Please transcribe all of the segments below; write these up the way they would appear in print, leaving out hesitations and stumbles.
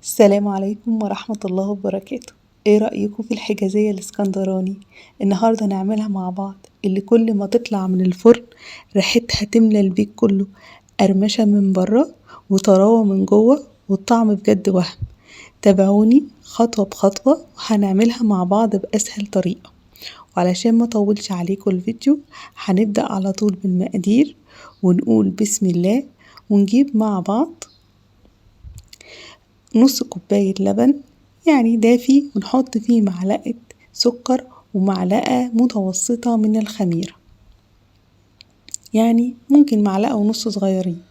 السلام عليكم ورحمة الله وبركاته. ايه رأيكم في الحجازية الاسكندراني؟ النهاردة نعملها مع بعض، اللي كل ما تطلع من الفرن ريحتها تملى البيت كله، قرمشة من بره وطراوة من جوه، والطعم بجد وهم. تابعوني خطوة بخطوة وهنعملها مع بعض بأسهل طريقة. وعلشان ما اطولش عليكم الفيديو هنبدأ على طول بالمقادير ونقول بسم الله، ونجيب مع بعض نص كوباية لبن يعني دافي، ونحط فيه معلقة سكر ومعلقة متوسطة من الخميرة، يعني ممكن معلقة ونص صغيرين.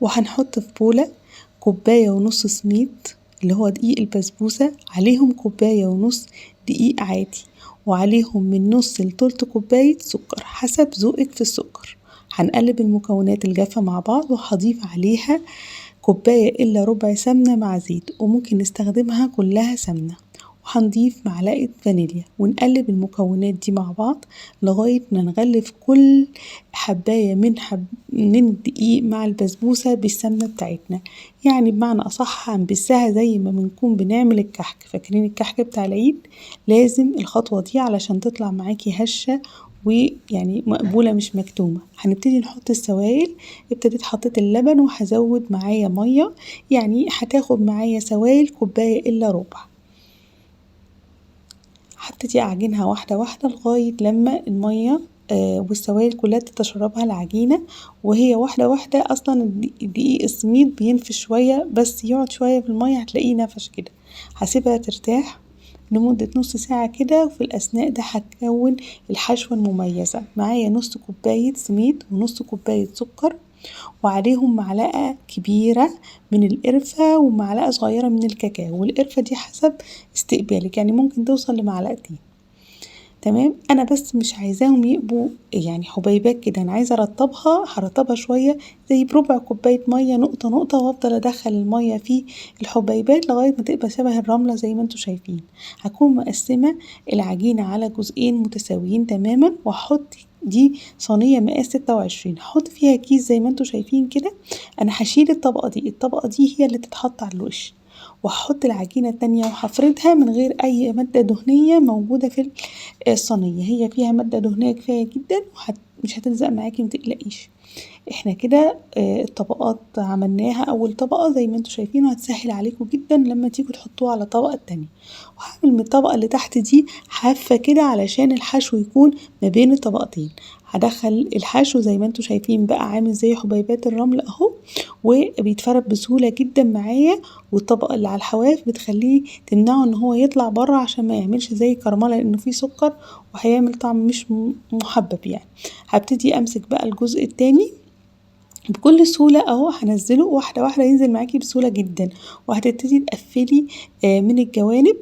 وهنحط في بولة كوباية ونص سميد اللي هو دقيق البسبوسة، عليهم كوباية ونص دقيق عادي، وعليهم من نص لتلت كوباية سكر حسب ذوقك في السكر. هنقلب المكونات الجافة مع بعض، وهضيف عليها كوباية إلا ربع سمنة مع زيت، وممكن نستخدمها كلها سمنة، وهنضيف معلقة فانيليا، ونقلب المكونات دي مع بعض لغاية ما نغلف كل حباية من الدقيق مع البسبوسة بالسمنة بتاعتنا. يعني بمعنى أصح هنبسها زي ما بنكون بنعمل الكحك. فاكرين الكحك بتاع العيد؟ لازم الخطوة دي علشان تطلع معاكي هشة ويعني مقبولة مش مكتومة. هنبتدي نحط السوائل. ابتديت حطيت اللبن وهزود معايا مية، يعني هتاخد معايا سوائل كوباية إلا ربع. هبتدي أعجنها واحدة واحدة لغاية لما المية والسوائل كلها تتشربها العجينة، وهي واحدة واحدة. أصلا الدقيق السميد بينفش شوية، بس يقعد شوية في المية هتلاقيه نفش كده. هسيبها ترتاح لمدة نص ساعة كده، وفي الأثناء ده هتكون الحشوة المميزة. معايا نص كوباية سميد ونص كوباية سكر، وعليهم معلقة كبيرة من القرفة ومعلقة صغيرة من الكاكاو، والقرفة دي حسب استقبالك، يعني ممكن توصل لمعلقتين. تمام. انا بس مش عايزاهم يبقوا يعني حبيبات كده، انا عايزه ارطبها، هرطبها شويه زي بربع كوبايه ميه، نقطه نقطه، وافضل ادخل الميه في الحبيبات لغايه ما تبقى شبه الرمله زي ما انتم شايفين. هكون مقسمه العجينه على جزئين متساويين تماما، وهحط دي صينيه مقاس 26، هحط فيها كيس زي ما انتم شايفين كده. انا هشيل الطبقه دي، الطبقه دي هي اللي تتحط على الوش، وهحط العجينة التانية وهفردها من غير أي مادة دهنية موجودة في الصينية. هي فيها مادة دهنية كفاية جدا ومش هتلزق معاكي، متقلقيش. احنا كده الطبقات عملناها. أول طبقة زي ما انتم شايفين، وهتسهل عليكم جدا لما تيجوا تحطوها على الطبقة التانية. وهعمل من الطبقة اللي تحت دي حافة كده علشان الحشو يكون ما بين الطبقتين. هدخل الحشو زي ما انتم شايفين بقى عامل زي حبيبات الرمل اهو، وبيتفرد بسهولة جدا معايا. والطبقة اللي على الحواف بتخليه تمنعه ان هو يطلع بره عشان ما يعملش زي كرمله، لانه فيه سكر وهيعمل طعم مش محبب يعني. هبتدي امسك بقى الجزء التاني بكل سهولة اهو، هنزله واحدة واحدة، ينزل معاكي بسهولة جدا. وهتبتدي تقفلي من الجوانب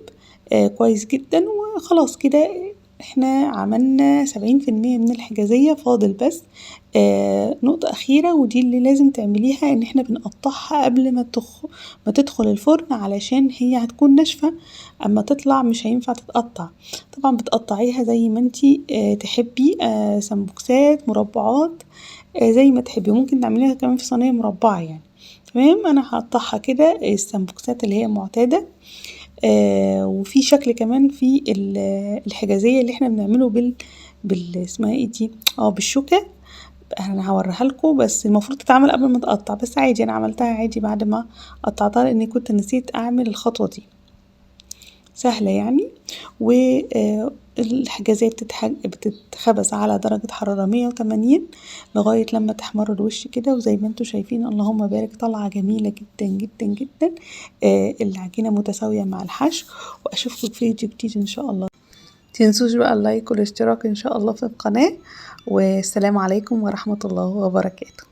كويس جدا. وخلاص كده احنا عملنا 70% من الحجازية. فاضل بس نقطة أخيرة، ودي اللي لازم تعمليها، ان احنا بنقطعها قبل ما تدخل الفرن علشان هي هتكون ناشفة، اما تطلع مش هينفع تتقطع. طبعا بتقطعيها زي ما انتي تحبي، سمبوكسات، مربعات، زي ما تحبي. ممكن تعمليها كمان في صينية مربعة يعني. تمام. انا هقطعها كده السمبوكسات اللي هي معتادة. وفي شكل كمان في الحجازية اللي احنا بنعمله بال اسمها ايه دي، بالشوكة. انا هوريها لكم، بس المفروض تتعمل قبل ما تقطع، بس عادي انا عملتها عادي بعد ما قطعتها لاني كنت نسيت اعمل الخطوة دي. سهلة يعني. و الحجازية بتتخبز على درجة حرارة 180 لغاية لما تحمر الوش كده. وزي ما انتم شايفين اللهم بارك، طالعة جميلة جدا جدا جدا. العجينة متساوية مع الحشو. واشوفكم في فيديو جديد ان شاء الله. متنسوش بقى اللايك والاشتراك ان شاء الله في القناة. والسلام عليكم ورحمة الله وبركاته.